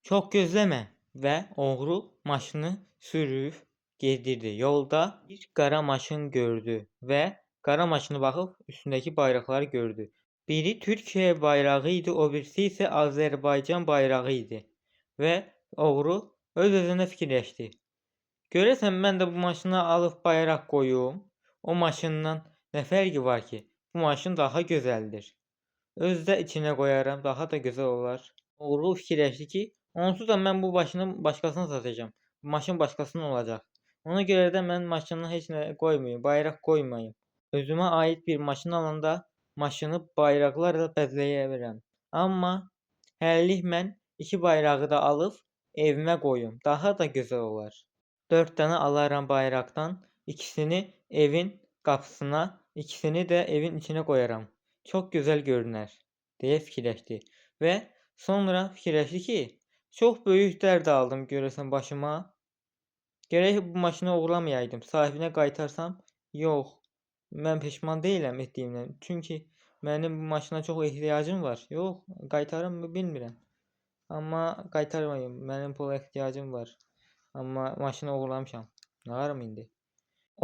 Çox gözləmə və oğru maşını sürüb gedirdi. Yolda bir qara maşın gördü və qara maşına baxıb üstündəki bayraqları gördü. Biri Türkiyə bayrağı idi, o birisi isə Azərbaycan bayrağı idi. Və oğru öz-özünə fikirləşdi. Görəsən mən də bu maşına alıb bayraq qoyum? O maşından nə fərqi var ki? Bu maşın daha gözəldir. Özü də içinə qoyaram, daha da gözəl olar. Oğru fikirləşdi ki, onsuz da mən bu maşını başqasına satacağam. Bu maşın başqasının olacaq. Ona görə də mən maşına heç nə qoymayım, bayraq qoymayım. Özümə aid bir maşın alanda maşını bayraqlarla bəzəyə bilərəm. Amma hələlik mən iki bayrağı da alıb evimə qoyum, daha da gözəl olar. 4 dənə alaram bayraqdan, ikisini evin qapısına, ikisini də evin içinə qoyaram. Çox gözəl görünər, deyə fikirləşdi və sonra fikirləşdi ki, çox böyük dərd aldım görəsən başıma. Gərək bu maşını oğurlamayaydım, sahibinə qaytarsam, yox, mən peşman deyiləm etdiyimdən. Çünki mənim bu maşına çox ehtiyacım var. Yox, qaytarım mı bilmirəm. Amma qaytarmayım, mənim pula ehtiyacım var. Amma maşını oğurlamışam. Nə varım indi?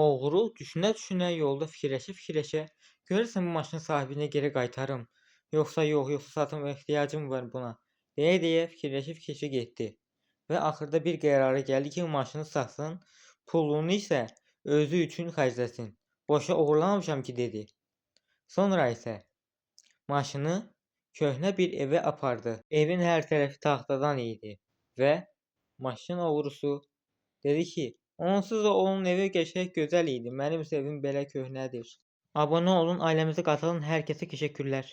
Oğru düşünə-düşünə yolda fikirləşə-fikirləşə, görəsən bu maşını sahibinə geri qaytarım, yoxsa yox, yoxsa satım, ehtiyacım var buna, deyə-deyə fikirləşə-fikirləşə getdi. Və axırda bir qərara gəldi ki, maşını satsın, pulunu isə özü üçün xərcləsin. Boşa oğurlamamışam ki, dedi. Sonra isə maşını köhnə bir evə apardı. Evin hər tərəfi taxtadan idi və maşın oğrusu dedi ki, onsuz da onun evi qəşəng gözəl idi. Mənim isə evim belə köhnədir. Abunə olun, ailəmizə qatılın. Hər kəsə təşəkkürlər.